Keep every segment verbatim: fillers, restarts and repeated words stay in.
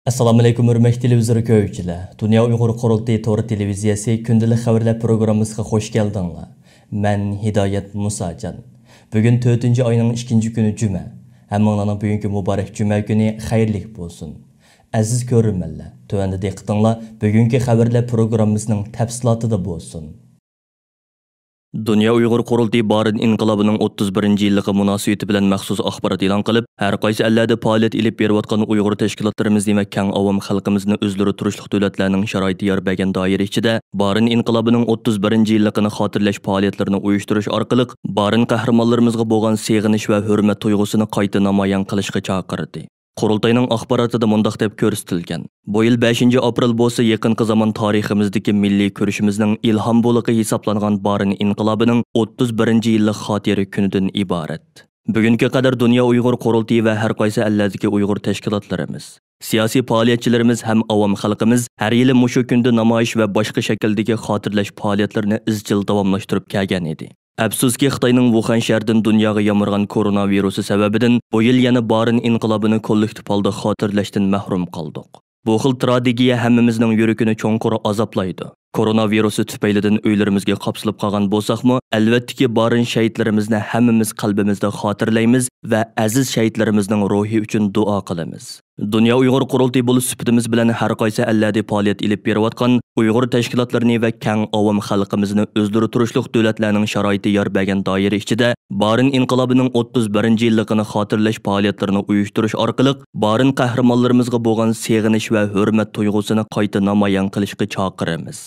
ئەسسالامۇئەلەيكۇم، ھۆرمەتلىك تېلېۋىزور كۆرگۈچىلەر! دۇنيا ئۇيغۇر قۇرۇلتىيى تور تېلېۋىزىيەسى كۈندىلىك خەۋەرلەر پروگراممىسىغا خۇش كەلدىڭلار. مەن ھىدايەت مۇساجان. بۈگۈن تۆتىنچى ئاينىڭ ئىككىنچى كۈنى جۈمە. ھەممىڭلارنىڭ بۈگۈنكى مۇبارەك جۈمە كۈنى خەيرلىك بولسۇن. ئەزىز كۆرۈرمەنلەر، تۆۋەندە دىققىتىڭلار بۈگۈنكى خەۋەرلەر پروگراممىسىنىڭ تەپسىلاتىدا بولسۇن. دۇنيا ئۇيغۇر قۇرۇلتىيى بارىن ئىنقىلابىنىڭ ئوتتۇز بىرىنچى يىللىقى مۇناسىۋىتى بىلەن مەخسۇس ئاخبارات ئېلان قىلىپ، ھەر قايسى ئەللەردە پائالىيەت ئېلىپ بېرىۋاتقان ئۇيغۇر تەشكىلاتلىرىمىزنى ۋە كەڭ ئاۋام خەلقىمىزنى ئۆزلىرى تۇرۇشلۇق دۆلەتلەرنىڭ شارائىتى يار بەرگەن دائىرە ئىچىدە بارىن ئىنقىلابىنىڭ ئوتتۇز بىرىنچى يىللىقىنى خاتىرىلەش پائالىيەتلىرىنى ئۇيۇشتۇرۇش ئارقىلىق، بارىن قەھرىمانلىرىمىزغا بولغان سېغىنىش ۋە ھۆرمەت تۇيغۇسىنى قايتا نامايان قىلىشقا چاقىردى. قۇرۇلتاينىڭ ئاخباراتىدا مۇنداق دەپ كۆرسىتىلگەن: بۇ يىل بەشىنچى ئاپرېل بولسا يېقىنقى زامان تارىخىمىزدىكى مىللىي كۈرىشىمىزنىڭ ئىلھام بۇلىقى ھېسابلانغان بارىن ئىنقىلابىنىڭ ئوتتۇز بىرىنچى يىللىق خاتىرە كۈنىدىن ئىبارەت. بۈگۈنگە قەدەر دۇنيا ئۇيغۇر قۇرۇلتىيى ۋە ھەر قايسى ئەللەردىكى ئۇيغۇر تەشكىلاتلىرىمىز، سىياسىي پائالىيەتچىلىرىمىز ھەم ئاۋام خەلقىمىز ھەر يىلى مۇشۇ كۈندە نامايىش ۋە باشقا شەكىلدىكى خاتىرىلەش پائالىيەتلىرىنى ئىزچىل داۋاملاشتۇرۇپ كەلگەن ئىدى. ئەپسۇسكى، خىتاينىڭ ۋۇخەن شەھىرىدىن دۇنياغا يامرىغان كورونا ۋىرۇسى سەۋەبىدىن بۇ يىل يەنە بارىن ئىنقىلابىنى كوللېكتىپ ھالدا خاتىرىلەشتىن مەھرۇم قالدۇق. بۇ خىل تراگېدىيە ھەممىمىزنىڭ يۈرىكىنى چوڭقۇر ئازابلايدۇ. كورونا ۋىرۇسى تۈپەيلىدىن ئۆيلىرىمىزگە قاپسىلىپ قالغان بولساقمۇ، ئەلۋەتتىكى، بارىن شەھىتلىرىمىزنى ھەممىمىز قەلبىمىزدە خاتىرىلەيمىز ۋە ئەزىز شەھىتلىرىمىزنىڭ روھى ئۈچۈن دۇئا قىلىمىز. دۇنيا ئۇيغۇر قۇرۇلتىيى بولۇش سۈپىتىمىز بىلەن ھەر قايسى ئەللەردە پائالىيەت ئېلىپ بېرىۋاتقان ئۇيغۇر تەشكىلاتلىرىنى ۋە كەڭ ئاۋام خەلقىمىزنى ئۆزلىرى تۇرۇشلۇق دۆلەتلەرنىڭ شارائىتى يار بەرگەن دائىرە ئىچىدە بارىن ئىنقىلابىنىڭ ئوتتۇز بىرىنچى يىللىقىنى خاتىرىلەش پائالىيەتلىرىنى ئۇيۇشتۇرۇش ئارقىلىق بارىن قەھرىمانلىرىمىزغا بولغان سېغىنىش ۋە ھۆرمەت تۇيغۇسىنى قايتا نامايان قىلىشقا چاقىرىمىز.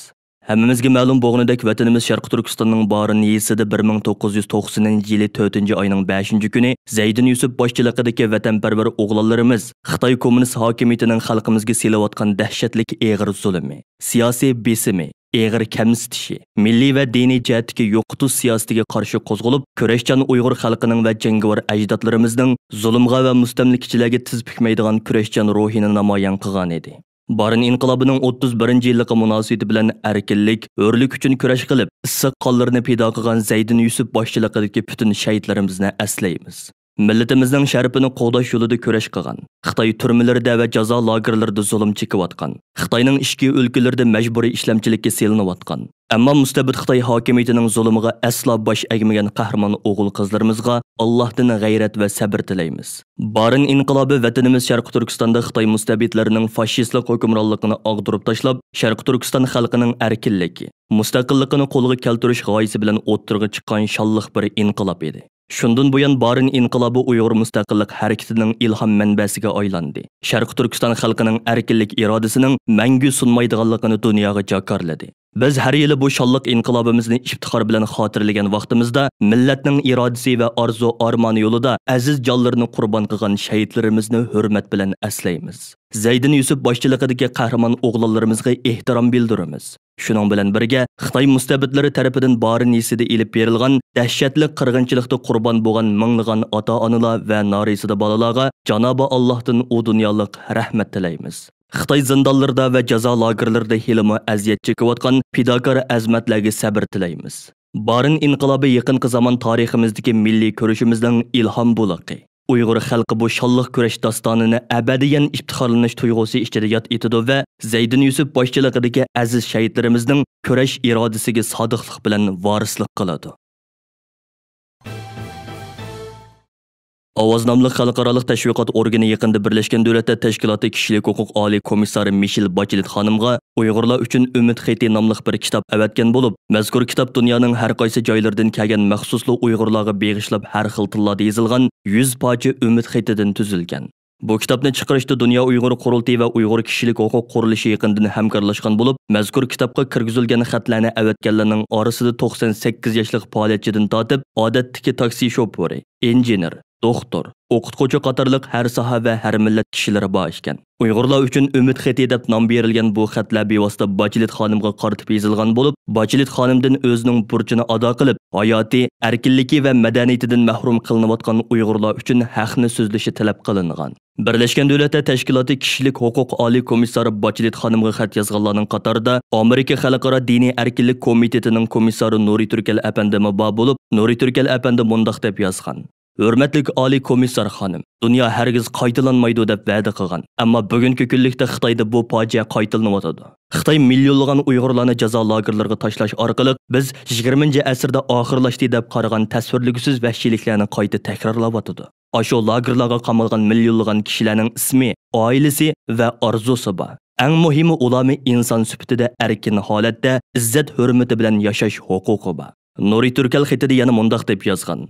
ھەممىمىزگە مەلۇم بولغىنىدەك، ۋەتىنىمىز شەرقىي تۈركىستاننىڭ بارىن يېزىسىدا بىر مىڭ توققۇز يۈز توقسىنىنچى يىلى تۆتىنچى ئاينىڭ بەشىنچى كۈنى زەيدىن يۈسۈپ باشچىلىقىدىكى ۋەتەنپەرۋەر ئوغلانلىرىمىز خىتاي كوممۇنىست ھاكىمىيىتىنىڭ خەلقىمىزگە سېلىۋاتقان دەھشەتلىك ئېغىر زۇلۇمى، سىياسىي بېسىمى، ئېغىر كەمسىتىشى، مىللىي ۋە دىنىي جەھەتتىكى يوقىتىش سىياسىتىگە قارشى قوزغىلىپ، كۈرەشچان ئۇيغۇر خەلقىنىڭ ۋە جەڭگىۋار ئەجدادلىرىمىزنىڭ زۇلۇمغا ۋە مۇستەملىكىچىلەرگە تىز پۈكمەيدىغان كۈرەشچان روھىنى نامايان قىلغانىدى. بارىن ئىنقىلابىنىڭ ئوتتۇز بىرىنچى يىللىقى مۇناسىۋىتى بىلەن ئەركىنلىك، ھۆرلۈك ئۈچۈن كۈرەش قىلىپ، ئىسسىق قانلىرىنى پىدا قىلغان زەيدىن يۈسۈپ باشچىلىقىدىكى پۈتۈن شەھىتلىرىمىزنى ئەسلەيمىز. مىللىتىمىزنىڭ شەرىپىنى قوغداش يولىدا كۈرەش قىلغان، خىتاي تۈرمىلىرىدە ۋە جازا لاگېرلىرىدا زۇلۇم چېكىۋاتقان، خىتاينىڭ ئىچكى ئۆلكىلىرىدە مەجبۇرىي ئىشلەمچىلىككە سېلىنىۋاتقان، ئەمما مۇستەبىت خىتاي ھاكىمىيىتىنىڭ زۇلۇمىغا ئەسلا باش ئەگمىگەن قەھرىمان ئوغۇل-قىزلىرىمىزغا ئاللاھتىن غەيرەت ۋە سەبىر تىلەيمىز. بارىن ئىنقىلابى ۋەتىنىمىز شەرقىي تۈركىستاندا خىتاي مۇستەبىتلىرىنىڭ فاشىستلىق ھۆكۈمرانلىقىنى ئاغدۇرۇپ تاشلاپ، شەرقىي تۈركىستان خەلقىنىڭ ئەركىنلىكى، مۇستەقىللىقىنى قولغا كەلتۈرۈش غايىسى بىلەن ئوتتۇرىغا چىققان شانلىق بىر ئىنقىلاب ئىدى. شۇندىن بۇيان، بارىن ئىنقىلابى ئۇيغۇر مۇستەقىللىق ھەرىكىتىنىڭ ئىلھام مەنبەسىگە ئايلاندى. شەرقىي تۈركىستان خەلقىنىڭ ئەركىنلىك ئىرادىسىنىڭ مەڭگۈ سۇنمايدىغانلىقىنى دۇنياغا جاكارلىدى. بىز ھەر يىلى بۇ شانلىق ئىنقىلابىمىزنى ئىپتىخار بىلەن خاتىرىلىگەن ۋاقتىمىزدا، مىللەتنىڭ ئىرادىسى ۋە ئارزۇ-ئارمانى يولىدا ئەزىز جانلىرىنى قۇربان قىلغان شەھىدلىرىمىزنى ھۆرمەت بىلەن ئەسلەيمىز. زەيدىن يۈسۈپ باشچىلىقىدىكى قەھرىمان ئوغلانلىرىمىزغا ئېھتىرام بىلدۈرىمىز. شۇنىڭ بىلەن بىرگە، خىتاي مۇستەبىتلىرى تەرىپىدىن بارىن يېزىسىدا ئېلىپ بېرىلغان دەھشەتلىك قىرغىنچىلىقتا قۇربان بولغان مىڭلىغان ئاتا-ئانىلار ۋە نارەسىدە بالىلارغا جانابى ئاللاھتىن ئۇ دۇنيالىق رەھمەت تىلەيمىز. خىتاي زىندانلىرىدا ۋە جازا لاگېرلىرىدا ھېلىمۇ ئەزىيەت چېكىۋاتقان پىداكار ئەزىمەتلەرگە سەبىر تىلەيمىز. بارىن ئىنقىلابى يېقىنقى زامان تارىخىمىزدىكى مىللىي كۈرىشىمىزنىڭ ئىلھام بۇلىقى. ئۇيغۇر خەلقى بۇ شانلىق كۈرەش داستانىنى ئەبەدىيەن ئىپتىخارلىنىش تۇيغۇسى ئىچىدە ياد ئېتىدۇ ۋە زەيدىن يۈسۈپ باشچىلىقىدىكى ئەزىز شەھىتلىرىمىزنىڭ كۈرەش ئىرادىسىگە سادىقلىق بىلەن ۋارىسلىق قىلىدۇ. ئاۋاز ناملىق خەلقئارالىق تەشۋىقات ئورگىنى يېقىندا بىرلەشكەن دۆلەتلەر تەشكىلاتى كىشىلىك ھوقۇق ئالىي كومىسسارى مىشېل باچېلېت خانىمغا ئۇيغۇرلار ئۈچۈن ئۈمىد خېتى ناملىق بىر كىتاب ئەۋەتكەن بولۇپ، مەزكۇر كىتاب دۇنيانىڭ ھەر قايسى جايلىرىدىن كەلگەن مەخسۇسلا ئۇيغۇرلارغا بېغىشلاپ ھەر خىل تىللاردا يېزىلغان يۈز پارچە ئۈمىد خېتىدىن تۈزۈلگەن. بۇ كىتابنى چىقىرىشتا دۇنيا ئۇيغۇر قۇرۇلتىيى ۋە ئۇيغۇر كىشىلىك ھوقۇق قۇرۇلۇشى يېقىندىن ھەمكارلاشقان بولۇپ، مەزكۇر كىتابقا كىرگۈزۈلگەن خەتلەرنى ئەۋەتكەنلەرنىڭ ئارىسىدا توقسان سەككىز ياشلىق پائالىيەتچىدىن تارتىپ، ئادەتتىكى تاكسى شوپۇرى، ئىنژېنېر، دوختۇر، ئوقۇتقۇچى قاتارلىق ھەر ساھە ۋە ھەر مىللەت كىشىلىرى بار ئىكەن. ئۇيغۇرلار ئۈچۈن ئۈمىد خېتى دەپ نام بېرىلگەن بۇ خەتلەر بىۋاسىتە باچېلېت خانىمغا قارىتىپ يېزىلغان بولۇپ، باچېلېت خانىمدىن ئۆزىنىڭ بۇرچىنى ئادا قىلىپ، ھاياتى، ئەركىنلىكى ۋە مەدەنىيىتىدىن مەھرۇم قىلىنىۋاتقان ئۇيغۇرلار ئۈچۈن ھەقنى سۆزلىشى تەلەپ قىلىنغان. بىرلەشكەن دۆلەتلەر تەشكىلاتى كىشىلىك ھوقۇق ئالىي كومىسسارى باچېلېت خانىمغا خەت يازغانلارنىڭ قاتارىدا ئامېرىكا خەلقئارا دىنىي ئەركىنلىك كومىتېتىنىڭ كومىسسارى نۇرى تۈركەل ئەپەندىمۇ بار بولۇپ، نۇرى تۈركەل ئەپەندى مۇنداق دەپ يازغان: ھۆرمەتلىك ئالىي كومىسسار خانىم، دۇنيا ھەرگىز قايتىلانمايدۇ دەپ ۋەدە قىلغان، ئەمما بۈگۈنكى كۈنلۈكتە خىتايدا بۇ پاجىئە قايتىلىنىۋاتىدۇ. خىتاي مىليونلىغان ئۇيغۇرلارنى جازا لاگېرلىرىغا تاشلاش ئارقىلىق بىز يىگىرمىنچى ئەسىردە ئاخىرلاشتى دەپ قارىغان تەسۋىرلىگۈسىز ۋەھشىيلىكلەرنى قايتا تەكرارلاۋاتىدۇ. ئاشۇ لاگېرلارغا قامالغان مىليونلىغان كىشىلەرنىڭ ئىسمى، ئائىلىسى ۋە ئارزۇسى بار. ئەڭ مۇھىمى، ئۇلارمۇ ئىنسان سۈپىتىدە ئەركىن ھالەتتە ئىززەت-ھۆرمىتى بىلەن ياشاش ھوقۇقى بار. نۇرى تۈركەل خېتىدە يەنە مۇنداق دەپ يازغان: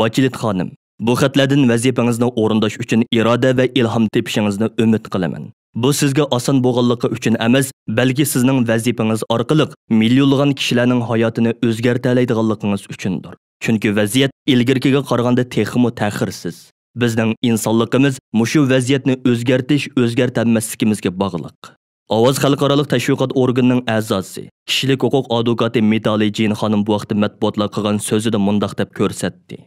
باچىلىت خانىم، بۇ خەتلەردىن ۋەزىپىڭىزنى ئورۇنداش ئۈچۈن ئىرادە ۋە ئىلھام تېپىشىڭىزنى ئۈمىد قىلىمەن. بۇ سىزگە ئاسان بولغانلىقى ئۈچۈن ئەمەس، بەلكى سىزنىڭ ۋەزىپىڭىز ئارقىلىق مىليونلىغان كىشىلەرنىڭ ھاياتىنى ئۆزگەرتەلەيدىغانلىقىڭىز ئۈچۈندۇر. چۈنكى ۋەزىيەت ئىلگىرىكىگە قارىغاندا تېخىمۇ تەخىرسىز. بىزنىڭ ئىنسانلىقىمىز مۇشۇ ۋەزىيەتنى ئۆزگەرتىش، ئۆزگەرتەلمەسلىكىمىزگە باغلىق. ئاۋاز خەلقئارالىق تەشۋىقات ئورگىنىنىڭ ئەزاسى، كىشىلىك ھوقۇق ئادۋوكاتى مىتالىي جىن خانىم بۇ ھەقتە مەتبۇئاتلارغا قىلغان سۆزىدە مۇنداق دەپ كۆرسەتتى: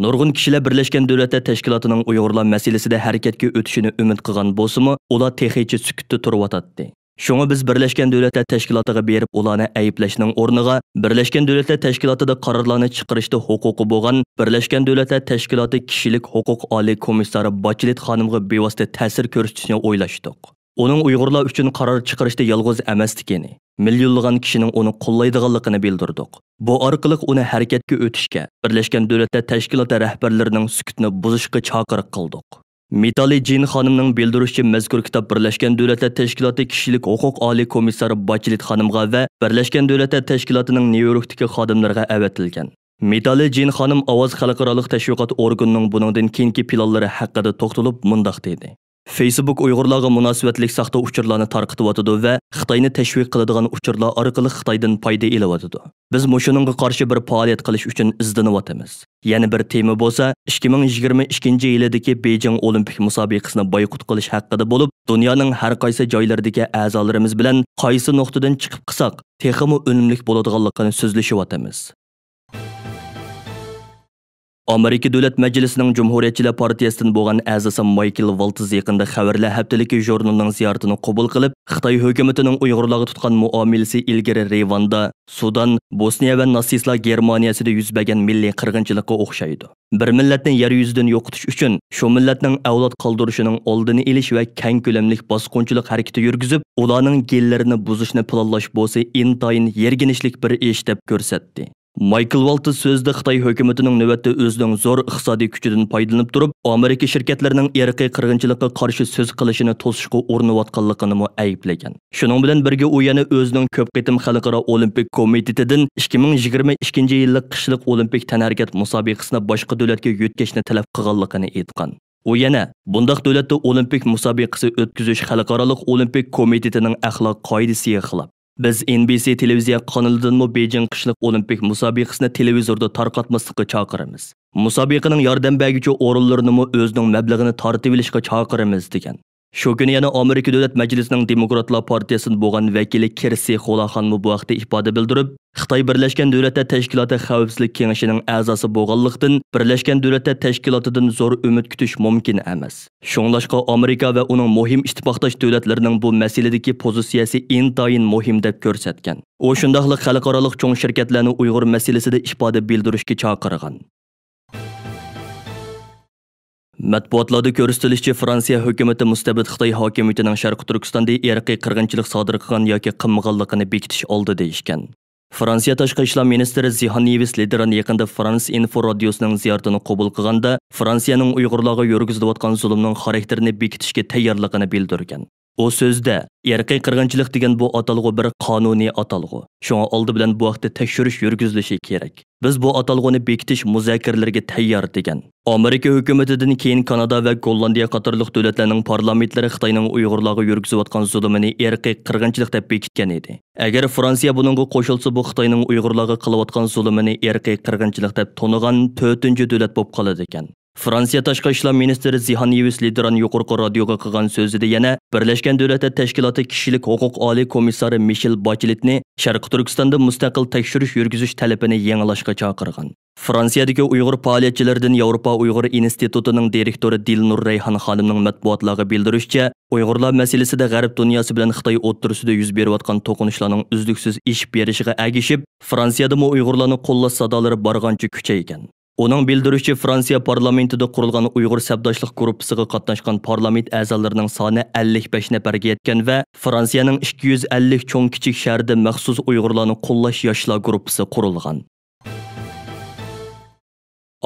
نۇرغۇن كىشىلەر بىرلەشكەن دۆلەتلەر تەشكىلاتىنىڭ ئۇيغۇرلار مەسىلىسىدە ھەرىكەتكە ئۆتۈشىنى ئۈمىد قىلغان بولسىمۇ، ئۇلار تېخىچە سۈكۈتتە تۇرۇۋاتاتتى. شۇڭا بىز بىرلەشكەن دۆلەتلەر تەشكىلاتىغا بېرىپ ئۇلارنى ئەيىبلەشنىڭ ئورنىغا، بىرلەشكەن دۆلەتلەر تەشكىلاتىدا قارارلارنى چىقىرىشتا ھوقۇقى بولغان بىرلەشكەن دۆلەتلەر تەشكىلاتى كىشىلىك ھوقۇق ئالىي كومىسسارى باچېلېت خانىمغا بىۋاسىتە تەسىر كۆرسىتىشنى ئويلاشتۇق. ئۇنىڭ ئۇيغۇرلار ئۈچۈن قارار چىقىرىشتا يالغۇز ئەمەسلىكىنى، مىليونلىغان كىشىنىڭ ئۇنى قوللايدىغانلىقىنى بىلدۈردۇق. بۇ ئارقىلىق ئۇنى ھەرىكەتكە ئۆتۈشكە، بىرلەشكەن دۆلەتلەر تەشكىلاتى رەھبەرلىرىنىڭ سۈكۈتىنى بۇزۇشقا چاقىرىق قىلدۇق. مىتالى جىن خانىمنىڭ بىلدۈرۈشىچە، مەزكۇر كىتاب بىرلەشكەن دۆلەتلەر تەشكىلاتى كىشىلىك ھوقۇق ئالىي كومىسسارى باچېلېت خانىمغا ۋە بىرلەشكەن دۆلەتلەر تەشكىلاتىنىڭ نيۇ يوركتىكى خادىملىرىغا ئەۋەتىلگەن. مىتالى جىن خانىم ئاۋاز خەلقئارالىق تەشۋىقات ئورگىنىنىڭ بۇنىڭدىن كېيىنكى پىلانلىرى ھەققىدە توختىلىپ مۇنداق دېدى: فېيسبۇك ئۇيغۇرلارغا مۇناسىۋەتلىك ساختا ئۇچۇرلارنى تارقىتىۋاتىدۇ ۋە خىتاينى تەشۋىق قىلىدىغان ئۇچۇرلار ئارقىلىق خىتايدىن پايدا ئېلىۋاتىدۇ. بىز مۇشۇنىڭغا قارشى بىر پائالىيەت قىلىش ئۈچۈن ئىزدىنىۋاتىمىز. يەنە بىر تېما بولسا، ئىككى مىڭ يىگىرمە ئىككىنچى يىلىدىكى بېيجىڭ ئولىمپىك مۇسابىقىسىنى بايقۇت قىلىش ھەققىدە بولۇپ، دۇنيانىڭ ھەر قايسى جايلىرىدىكى ئەزالىرىمىز بىلەن قايسى نۇقتىدىن چىقىپ قىلساق، تېخىمۇ ئۈنۈملۈك بولىدىغانلىقىنى سۆزلىشىۋاتىمىز. ئامېرىكا دۆلەت مەجلىسىنىڭ جۇمھۇرىيەتچىلەر پارتىيەسىدىن بولغان ئەزاسى مايكل ۋالتز يېقىندا خەۋەرلەر ھەپتىلىكى ژۇرنىلىنىڭ زىيارىتىنى قوبۇل قىلىپ، خىتاي ھۆكۈمىتىنىڭ ئۇيغۇرلارغا تۇتقان مۇئامىلىسى ئىلگىرى رىۋاندا، سۇدان، بوسنىيە ۋە ناتسىستلار گېرمانىيەسىدە يۈز بەرگەن مىللىي قىرغىنچىلىققا ئوخشايدۇ. بىر مىللەتنى يەر يۈزىدىن يوقىتىش ئۈچۈن شۇ مىللەتنىڭ ئەۋلاد قالدۇرۇشىنىڭ ئالدىنى ئېلىش ۋە كەڭ كۆلەملىك باسقۇنچىلىق ھەرىكىتى يۈرگۈزۈپ، ئۇلارنىڭ گېنلىرىنى بۇزۇشنى پىلانلاش بولسا ئىنتايىن يىرگىنچلىك بىر ئىش دەپ كۆرسەتتى. مايكل ۋالتز سۆزىدە خىتاي ھۆكۈمىتىنىڭ نۆۋەتتە ئۆزىنىڭ زور ئىقتىسادىي كۈچىدىن پايدىلىنىپ تۇرۇپ، ئامېرىكا شىركەتلىرىنىڭ ئىرقىي قىرغىنچىلىققا قارشى سۆز قىلىشىنى توسۇشقا ئۇرۇنۇۋاتقانلىقىنىمۇ ئەيىبلىگەن. شۇنىڭ بىلەن بىرگە، ئۇ يەنە ئۆزىنىڭ كۆپ قېتىم خەلقئارا ئولىمپىك كومىتېتىدىن ئىككى مىڭ يىگىرمە ئىككىنچى يىللىق قىشلىق ئولىمپىك تەنھەرىكەت مۇسابىقىسىنى باشقا دۆلەتكە يۆتكەشنى تەلەپ قىلغانلىقىنى ئېيتقان. ئۇ يەنە، بۇنداق دۆلەتتە ئولىمپىك مۇسابىقىسى ئۆتكۈزۈش خەلقئارالىق ئولىمپىك كومىتېتىنىڭ ئەخلاق قائىدىسىگە خىلاپ. بىز ئېن بى سى تېلېۋىزىيە قانىلىدىنمۇ بېيجىڭ قىشلىق ئولىمپىك مۇسابىقىسىنى تېلېۋىزوردا تارقاتماسلىققا چاقىرىمىز. مۇسابىقىنىڭ ياردەم بەرگۈچى ئورۇنلىرىنىمۇ ئۆزىنىڭ مەبلىغىنى تارتىۋېلىشقا چاقىرىمىز، دېگەن. شۇ كۈنى يەنە ئامېرىكا دۆلەت مەجلىسىنىڭ دېموكراتلار پارتىيەسىدىن بولغان ۋەكىلى كىرسى خولانمۇ بۇ ھەقتە ئىپادە بىلدۈرۈپ، خىتاي بىرلەشكەن دۆلەتلەر تەشكىلاتى خەۋپسىزلىك كېڭىشىنىڭ ئەزاسى بولغانلىقتىن، بىرلەشكەن دۆلەتلەر تەشكىلاتىدىن زور ئۈمىد كۈتۈش مۇمكىن ئەمەس. شۇڭلاشقا ئامېرىكا ۋە ئۇنىڭ مۇھىم ئىتتىپاقداش دۆلەتلىرىنىڭ بۇ مەسىلىدىكى پوزىتسىيەسى ئىنتايىن مۇھىم دەپ كۆرسەتكەن. ئۇ شۇنداقلا خەلقئارالىق چوڭ شىركەتلەرنى ئۇيغۇر مەسىلىسىدە ئىپادە بىلدۈرۈشكە چاقىرغان. مەتبۇئاتلاردا كۆرسىتىلىشىچە، فرانسىيە ھۆكۈمىتى مۇستەبىت خىتاي ھاكىمىيىتىنىڭ شەرقىي تۈركىستاندا ئىرقىي قىرغىنچىلىق سادىر قىلغان ياكى قىلمىغانلىقىنى بېكىتىش ئالدىدا ئىكەن. فرانسىيە تاشقى ئىشلار مىنىستىرى زىھان يىۋىس لىدران يېقىندا فرانس ئىنفو رادىيوسىنىڭ زىيارىتىنى قوبۇل قىلغاندا، فرانسىيەنىڭ ئۇيغۇرلارغا يۈرگۈزۈلۈۋاتقان زۇلۇمنىڭ خاراكتېرىنى بېكىتىشكە تەييارلىقىنى بىلدۈرگەن. ئۇ سۆزىدە، ئىرقىي قىرغىنچىلىق دېگەن بۇ ئاتالغۇ بىر قانۇنىي ئاتالغۇ. شۇڭا ئالدى بىلەن بۇ ھەقتە تەكشۈرۈش يۈرگۈزۈلۈشى كېرەك. بىز بۇ ئاتالغۇنى بېكىتىش مۇزاكىرىلىرىگە تەييار، دېگەن. ئامېرىكا ھۆكۈمىتىدىن كېيىن كانادا ۋە گوللاندىيە قاتارلىق دۆلەتلەرنىڭ پارلامېنتلىرى خىتاينىڭ ئۇيغۇرلارغا يۈرگۈزۈۋاتقان زۇلۇمىنى ئىرقىي قىرغىنچىلىق دەپ بېكىتكەن ئىدى. ئەگەر فرانسىيە بۇنىڭغا قوشۇلسا، بۇ خىتاينىڭ ئۇيغۇرلارغا قىلىۋاتقان زۇلۇمىنى ئىرقىي قىرغىنچىلىق دەپ تونۇغان تۆتىنچى دۆلەت بولۇپ قالىدىكەن. فرانسىيە تاشقى ئىشلار مىنىستىرى زىھان يىۋىس لىدران يۇقىرىقى رادىيوغا قىلغان سۆزىدە يەنە بىرلەشكەن دۆلەتلەر تەشكىلاتى كىشىلىك ھوقۇق ئالىي كومىسسارى مىشېل باچېلېتنى شەرقىي تۈركىستاندا مۇستەقىل تەكشۈرۈش يۈرگۈزۈش تەلىپىنى يېڭىلاشقا چاقىرغان. فرانسىيەدىكى ئۇيغۇر پائالىيەتچىلىرىدىن ياۋروپا ئۇيغۇر ئىنستىتۇتىنىڭ دىرېكتورى دىلنۇر رەيھان خانىمنىڭ مەتبۇئاتلارغا بىلدۈرۈشىچە، ئۇيغۇرلار مەسىلىسىدە غەرب دۇنياسى بىلەن خىتاي ئوتتۇرىسىدا يۈز بېرىۋاتقان توقۇنۇشلارنىڭ ئۈزلۈكسىز ئېشىپ بېرىشىغا ئەگىشىپ، فرانسىيەدىمۇ ئۇيغۇرلارنى قوللاش سادالىرى بارغانچە كۈچەيگەن. ئۇنىڭ بىلدۈرۈشىچە، فرانسىيە پارلامېنتىدا قۇرۇلغان ئۇيغۇر سەپداشلىق گۇرۇپپىسىغا قاتناشقان پارلامېنت ئەزالىرىنىڭ سانى ئەللىك بەش نەپەرگە يەتكەن ۋە فرانسىيەنىڭ ئىككى يۈز ئەللىك چوڭ كىچىك شەھىرىدە مەخسۇس ئۇيغۇرلارنى قوللاش ياشلار گۇرۇپپىسى قۇرۇلغان.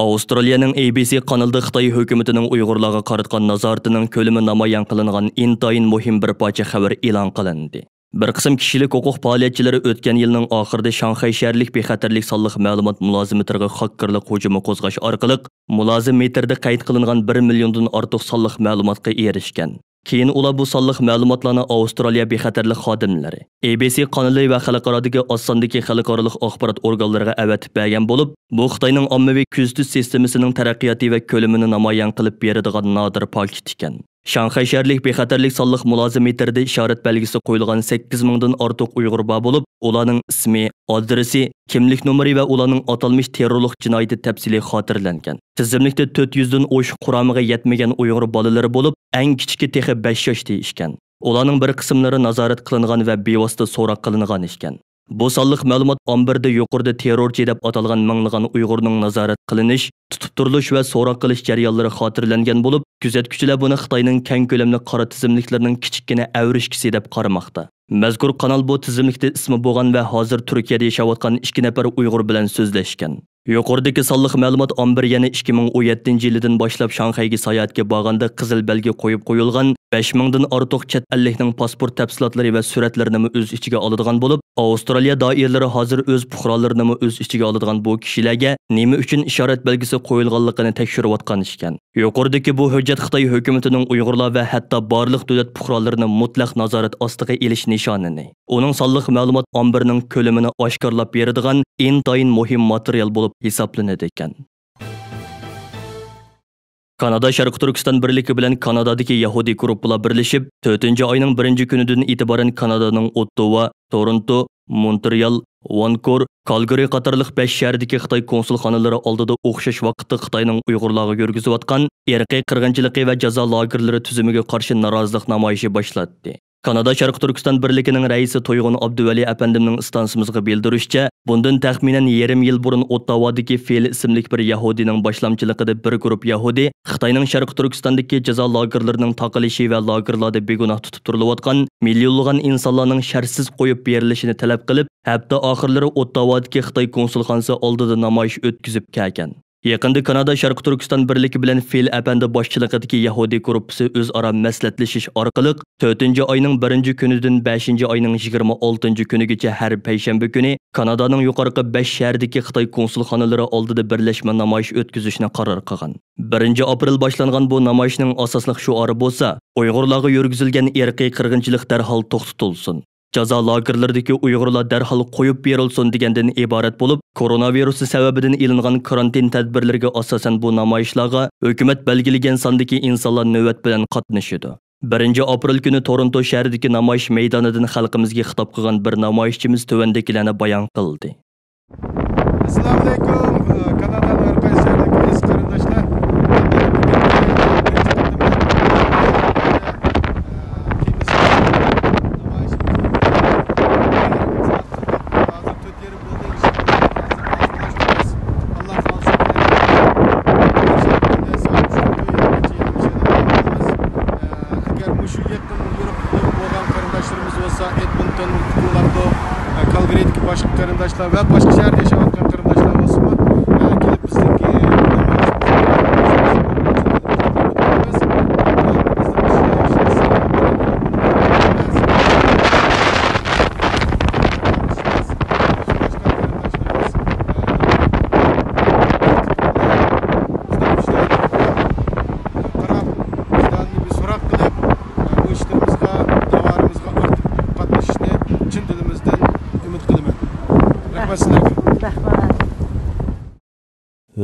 ئاۋسترالىيەنىڭ ئەي بى سى قانىلىدا خىتاي ھۆكۈمىتىنىڭ ئۇيغۇرلارغا قاراتقان نازارىتىنىڭ كۆلىمى نامايان قىلىنغان ئىنتايىن مۇھىم بىر پارچە خەۋەر ئېلان قىلىندى. بىر قىسىم كىشىلىك ھوقۇق پائالىيەتچىلىرى ئۆتكەن يىلنىڭ ئاخىرىدا شاڭخەي شەھەرلىك بىخەتەرلىك سانلىق مەلۇمات مۇلازىمىتىغا خاككېرلىق ھۇجۇمى قوزغاش ئارقىلىق، مۇلازىمېتىردا قەيت قىلىنغان بىر مىليوندىن ئارتۇق سانلىق مەلۇماتقا ئېرىشكەن. كېيىن ئۇلار بۇ سانلىق مەلۇماتلارنى ئاۋسترالىيە بىخەتەرلىك خادىملىرى، ئەي بى سى قانىلى ۋە خەلقئارادىكى ئاز ساندىكى خەلقئارالىق ئاخبارات ئورگانلىرىغا ئەۋەتىپ بەرگەن بولۇپ، بۇ خىتاينىڭ ئاممىۋى كۆزىتىش سىستېمىسىنىڭ تەرەققىياتى ۋە كۆلىمىنى نامايان قىلىپ بېرىدىغان نادىر پاكىت ئىكەن. شاڭخەي شەھەرلىك بىخەتەرلىك سانلىق مۇلازىمېتىرىدە ئىشارەت بەلگىسى قويۇلغان سەككىز مىڭدىن ئارتۇق ئۇيغۇر بار بولۇپ، ئۇلارنىڭ ئىسمى، ئادرېسى، كىملىك نومۇرى ۋە ئۇلارنىڭ ئاتالمىش تېررورلۇق جىنايىتى تەپسىلىي خاتىرىلەنگەن. تىزىملىكتە تۆت يۈزدىن ئوشۇق قۇرامىغا يەتمىگەن ئۇيغۇر بالىلىرى بولۇپ، ئەڭ كىچىكى تېخى بەش ياشتا ئىكەن. ئۇلارنىڭ بىر قىسىملىرى نازارەت قىلىنغان ۋە بىۋاسىتە سوراق قىلىنغان ئىكەن. بۇ سانلىق مەلۇمات ئامبىرىدا يۇقىرىدا تېررورچى دەپ ئاتالغان مىڭلىغان ئۇيغۇرنىڭ نازارەت قىلىنىش، تۇتۇپ تۇرۇلۇش ۋە سوراق قىلىش جەريانلىرى خاتىرىلەنگەن بولۇپ، كۆزەتكۈچىلەر بۇنى خىتاينىڭ كەڭ كۆلەملىك قارا تىزىملىكلىرىنىڭ كىچىككىنە ئەۋرىشكىسى دەپ قارىماقتا. مەزكۇر قانال بۇ تىزىملىكتە ئىسمى بولغان ۋە ھازىر تۈركىيەدە ياشاۋاتقان ئىككى نەپەر ئۇيغۇر بىلەن سۆزلەشكەن. يۇقىرىدىكى سانلىق مەلۇمات ئامبىرى يەنە ئىككى مىڭ ئون يەتتىنچى يىلىدىن باشلاپ شاڭخەيگە ساياھەتكە بارغاندا قىزىل بەلگە قويۇپ قويۇلغان بەش مىڭدىن ئارتۇق چەت ئەللىكنىڭ پاسپورت تەپسىلاتلىرى ۋە سۈرەتلىرىنىمۇ ئۆز ئىچىگە ئالىدىغان بولۇپ، ئاۋسترالىيە دائىرىلىرى ھازىر ئۆز پۇقرالىرىنىمۇ ئۆز ئىچىگە ئالىدىغان بۇ كىشىلەرگە نېمە ئۈچۈن ئىشارەت بەلگىسى قويۇلغانلىقىنى تەكشۈرۈۋاتقان ئىكەن. يۇقىرىدىكى بۇ ھۆججەت خىتاي ھۆكۈمىتىنىڭ ئۇيغۇرلار ۋە ھەتتا بارلىق دۆلەت پۇقرالىرىنى مۇتلەق نازارەت ئاستىغا ئېلىش نىشانىنى، ئۇنىڭ سانلىق مەلۇمات ئامبىرىنىڭ كۆلىمىنى ئاشكارىلاپ بېرىدىغان ئىنتايىن مۇھىم ماتېرىيال بولۇپ ھېسابلىنىدىكەن. كانادا شەرقىي تۈركىستان بىرلىكى بىلەن كانادادىكى يەھۇدىي گۇرۇپپىلار بىرلىشىپ، تۆتىنچى ئاينىڭ بىرىنچى كۈنىدىن ئېتىبارەن كانادانىڭ ئوتتاۋا، تورونتو، مونترېئال، ۋانكۇۋېر، كالگىرى قاتارلىق بەش شەھەردىكى خىتاي كونسۇلخانىلىرى ئالدىدا ئوخشاش ۋاقىتتا خىتاينىڭ ئۇيغۇرلارغا يۈرگۈزۈۋاتقان ئىرقىي قىرغىنچىلىقى ۋە جازا لاگېرلىرى تۈزۈمىگە قارشى نارازىلىق نامايىشى باشلاتتى. كانادا شەرقىي تۈركىستان بىرلىكىنىڭ رەئىسى تويغۇن ئابدۇۋەلى ئەپەندىمنىڭ ئىستانسىمىزغا بىلدۈرۈشىچە، بۇندىن تەخمىنەن يېرىم يىل بۇرۇن ئوتتاۋادىكى فېل ئىسىملىك بىر يەھۇدىينىڭ باشلامچىلىقىدا بىر گۇرۇپ يەھۇدىي خىتاينىڭ شەرقىي تۈركىستاندىكى جازا لاگېرلىرىنىڭ تاقىلىشى ۋە لاگېرلاردا بىگۇناھ تۇتۇپ تۇرۇلۇۋاتقان مىليونلىغان ئىنسانلارنىڭ شەرتسىز قويۇپ بېرىلىشىنى تەلەپ قىلىپ، ھەپتە ئاخىرلىرى ئوتتاۋادىكى خىتاي كونسۇلخانىسى ئالدىدا نامايىش ئۆتكۈزۈپ كەلگەن. يېقىندا كانادا شەرقىي تۈركىستان بىرلىكى بىلەن فىل ئەپەندى باشچىلىقىدىكى يەھۇدىي گۇرۇپپىسى ئۆزئارا مەسلىھەتلىشىش ئارقىلىق، تۆتىنچى ئاينىڭ بىرىنچى كۈنىدىن بەشىنچى ئاينىڭ يىگىرمە ئالتىنچى كۈنىگىچە ھەر پەيشەنبە كۈنى كانادانىڭ يۇقىرىقى بەش شەھەردىكى خىتاي كونسۇلخانىلىرى ئالدىدا بىرلەشمە نامايىش ئۆتكۈزۈشنى قارار قىلغان. بىرىنچى ئاپرېل باشلانغان بۇ نامايىشنىڭ ئاساسلىق شوئارى بولسا، ئۇيغۇرلارغا يۈرگۈزۈلگەن ئىرقىي قىرغىنچىلىق دەرھال توختىتىلسۇن. جازا لاگېرلىرىدىكى ئۇيغۇرلار دەرھال قويۇپ بېرىلسۇن دېگەندىن ئىبارەت بولۇپ، كورونا ۋىرۇسى سەۋەبىدىن ئېلىنغان كارانتىن تەدبىرلىرىگە ئاساسەن بۇ نامايىشلارغا ھۆكۈمەت بەلگىلىگەن ساندىكى ئىنسانلار نۆۋەت بىلەن قاتنىشىدۇ. بىرىنچى ئاپرېل كۈنى تورونتو شەھىرىدىكى نامايىش مەيدانىدىن خەلقىمىزگە خىتاب قىلغان بىر نامايىشچىمىز تۆۋەندىكىلەرنى بايان قىلدى. ئەسسالامۇئەلەيكۇم. كانادانىڭ ھەر قايسى شەھىرىدىكى ئەزىز قېرىنداشلار، بۈگۈنكى بىرىنچى قېتىملىق نامايىشىمىزنى ھازىر تۆت يېرىم بولدى. ئىنشائاللا، ھازىر ئاخىرلاشتۇرىمىز. ئاللا خالىسا، كېلەر يىلى سائەت ئۈچتىن توي يېرىمگىچە يەنە مۇشۇ يەردە داۋام قىلىمىز. ئەگەر مۇشۇ يېقىن يورۇق بولغان قېرىنداشلىرىمىز بولسا، ئېدمونتون، تورونتو، كالگىرىدىكى باشقا قېرىنداشلار ۋە باشقا شەھەردە ياشاۋاتقان قېرىنداشلار بولسىمۇ، كېلىپ بىزنىڭكى قاراپ، بىزدىن بىر سوراق قىلىپ، بۇ ئىشلىرىمىزغا، داۋالىرىمىزغا ئاكتىپ قاتنىشىشنى چىن دىلىمىزدىن ئۈمىد قىلىمەن. رەھمەت سىلەرگە. رەھمەت.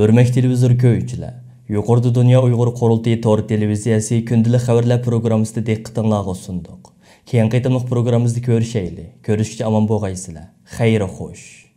ھۆرمەتلىك تېلېۋىزور كۆرگۈچىلەر، يۇقىرىدا دۇنيا ئۇيغۇر قۇرۇلتىيى تور تېلېۋىزىيەسى كۈندىلىك خەۋەرلەر پروگراممىسىنى دىققىتىڭلارغا سۇندۇق. كېيىنكى قېتىملىق پروگراممىمىزدا كۆرۈشەيلى. كۆرۈشكىچە ئامان بولغايسىلەر. خەير خوش.